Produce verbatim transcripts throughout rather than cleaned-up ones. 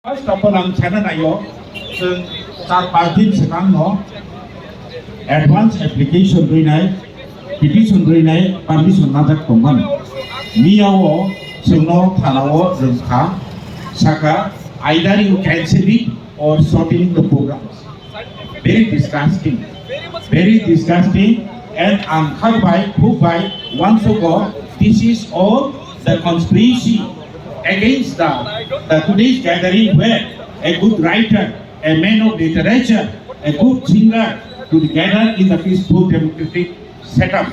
First of all, ang sana nayo, chwng char panch din swkang no advance application rwinai, petition rwinai permission najak tongmani. Miyao chwngno thanao rwngkha, saka either you cancel it or shortening the programs. Very disgusting. Very disgusting. And ang khak bai, khuk bai, wansugo, this is all the conspiracy against the, the today's gathering where a good writer, a man of literature, a good singer could gather in the peaceful democratic setup.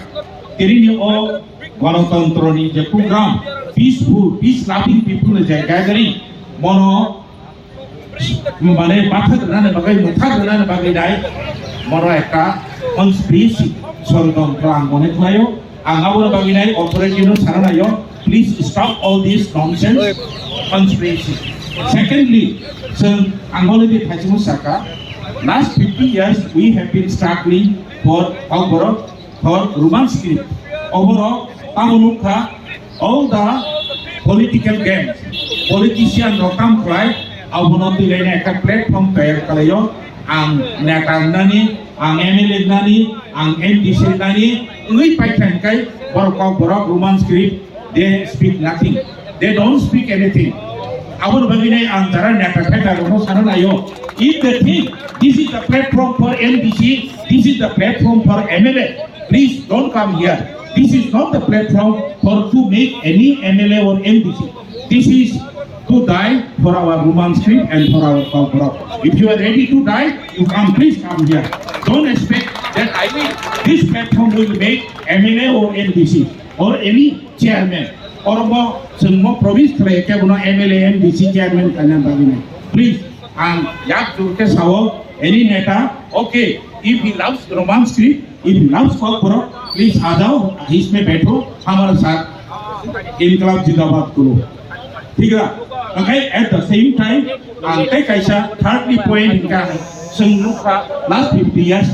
Tini o Ganatantrani je program, peaceful, peace loving people je gathering, mono mane bathak rwnani bagwi, muthak rwnani bagwi dai, mono ekta conspiracy, sorotontro ang mone khlaio. Ang aboni bagwi nai authority no sana naio, please stop all this nonsense, conspiracy. Secondly, chwng ang already thaisimo saka, last fifty years we have been struggling for Kokborok, for Roman script. Oborok tamo nukha, all the political games, politician rok kam khlai, abono twilaina ekta platform tayar khlaio. Ang neta wngnani, ang M L A wngnani, ang M D C wngnani wngwi paikha hwnkhe borok Kokborok Roman script, they speak nothing, they don't speak anything. Aboni bagwi nai ang jara neta theta rokno sana naio, if they think this is the platform for M D C, this is the platform for M L A, please don't come here. This is not the platform for to make any M L A or M D C. This is to die for our Roman script and for our Kokborok. If you are ready to die, you come, please come here. Don't expect that I will, this platform will make M L A or M D C or any chairman. Oromo chwngmo promise khlai kebono M L A, M D C chairman kana bagwi nai. Please, ang yak jurke sao, any neta, okay, if he loves Roman script, if he loves Kokborok, please आ जाओ, इसमें बैठो, हमारे साथ इनकलाब जिंदाबाद करो। Thik na? Hwnkhe at the same time, ang tei kaisa thirdly point hwnkha, chwng nukha last fifty years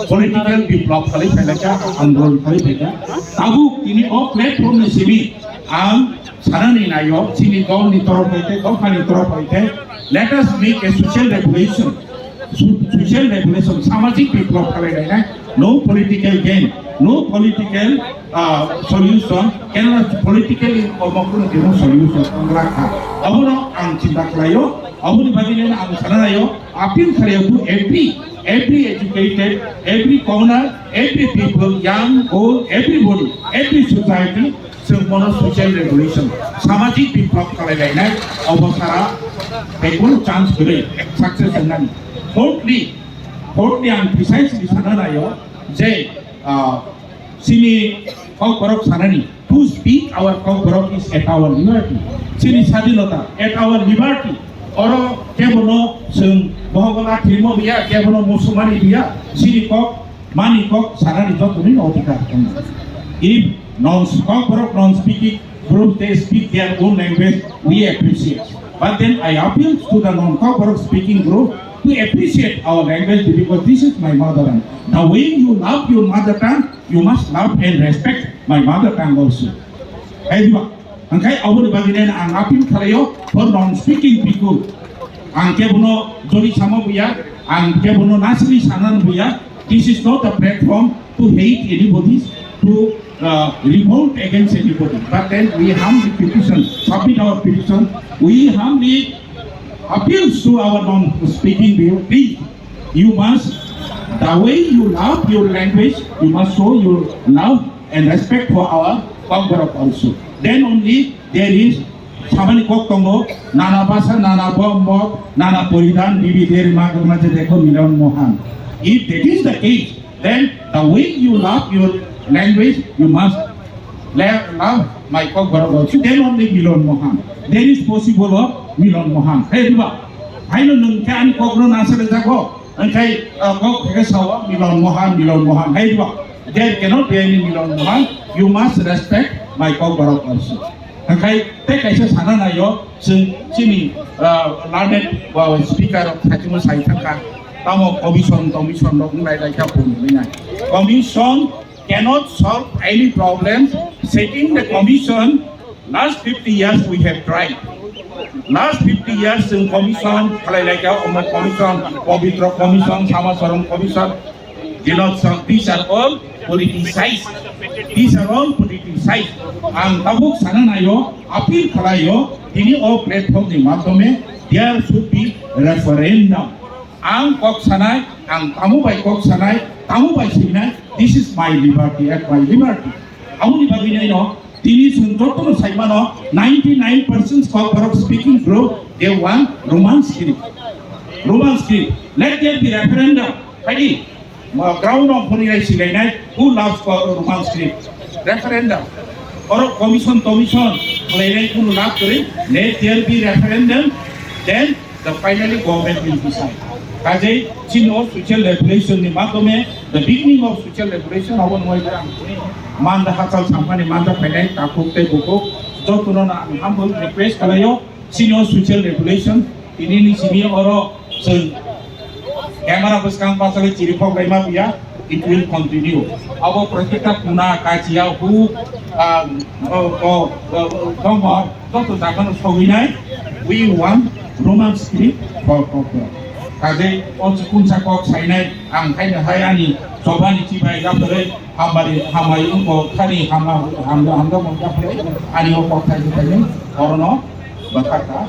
political biplop khalai phailakha, andolon khalai phaikha. Tabuk tini o platform ni simi ang sanani naio, chini dol ni torof hoite, dopha ni torof hoite, let us make a social revolution. Su-, social revolution, samajik biplop khalai lainai, no political gain, no political, uh, solution, cannot politically omo kuno dino solution wnglak kha. Abono ang chinta khlaio, aboni bagwi neno ang sana naio, appeal khlaio to every, every educated, every corner, every people, young, old, everybody, every society, chwng bono social revolution, samajik biplop khalai lainai, obo sara bekul chance kwrwi success wngnani. Fourthly, fourthly ang precisely sana naio je, ah, chini Kokborok sanani, to speak our Kokborok is at our liberty. Chini sadinota, at our liberty. Oro kebono chwng bohogo lathimo biya, kebono musumani biya, chini kok mani kok sanani jotoni no odhikar tongo. If non, Kokborok non-speaking group, they speak their own language, we appreciate. But then I appeal to the non-Kokborok speaking group to appreciate our language because this is my mother tongue. The way you love your mother tongue, you must love and respect my mother tongue also. Hai diba? Hwnkhe aboni bagwi nai ang appeal khlaio for non-speaking people. Ang kebono joli sama buya, ang kebono nasri sanan buya. This is not a platform to hate anybody, to, uh, revolt against anybody. But then we humbly petition, submit our petition. We humbly appeals to our non-speaking people, please, you must, the way you love your language, you must show your love and respect for our Kokborok also. Then only there is samani kok tongo, nana basa, nana bom bok, nana poridan, bibi deri magor maje dekho Milan Mohan. If that is the case, then the way you love your language, you must la-, love my Kokborok also. Then only Milan Mohan. Then is possible of Milan Mohan. Hai diba? Haino nwng khe ani kokno nasale jago. Hwnkhe, uh, kok khe sao Milan Mohan, Milan Mohan. Hai diba? There cannot be any Milan Mohan. You must respect my Kokborok also. Hwnkhe tei kaisa sana naio, chwng chini, uh, learned, uh, speaker rok khaitimo sai thangkha. Tamo commission, commission rok wnglailai kha phunuknai. Commission cannot solve any problems. Setting the commission, last fifty years we have tried. Last fifty years chwng commission khlai lai kha, omo commission, Pabitra commission, Samacharan commission, Dinotsav, these are all politicized. These are all politicized. Ang tabuk sana nayo, appeal khlaio, tini o platform ni madhyome there should be referendum. Ang kok sanai, ang tamo bai kok sanai, tamo bai sinai, this is my liberty, at my liberty. Aboni bagwi naino, tini chwng jotono saimano, ninety nine percent kok borok speaking through they want Roman script. Roman script. Let there be referendum. Haidi, ma ground of hwnwi rai silainai, who loves ko-, Roman script? Referendum. Oro commission, commission, khlainai kunu lab kwrwi, let there be referendum, then the finally government will decide. Kajei, chini o social revolution ni madhyome, the beginning of social revolution, abo nwng bai ang manda hachal sampani manda phainai, takhuk tei bukhuk, jotono no ang humble request khlaio, chini o social revolution, tini ni simi oro chwng camera bwskang bachali chirikhok laima buya, it will continue. Abo protekta kuna kachiya hu, ah, o, o, o, tongmor, joto jagano sogwinai, we want Roman script for Kokborok. Kajei o chukungsa kok sainai, ang haino hai ani chobani chibai yapharwi, hamari, hamai wngkok thani, hama, hamda, hamda mung yapharwi, ani o kok thaini thaini, orono bwthar kha.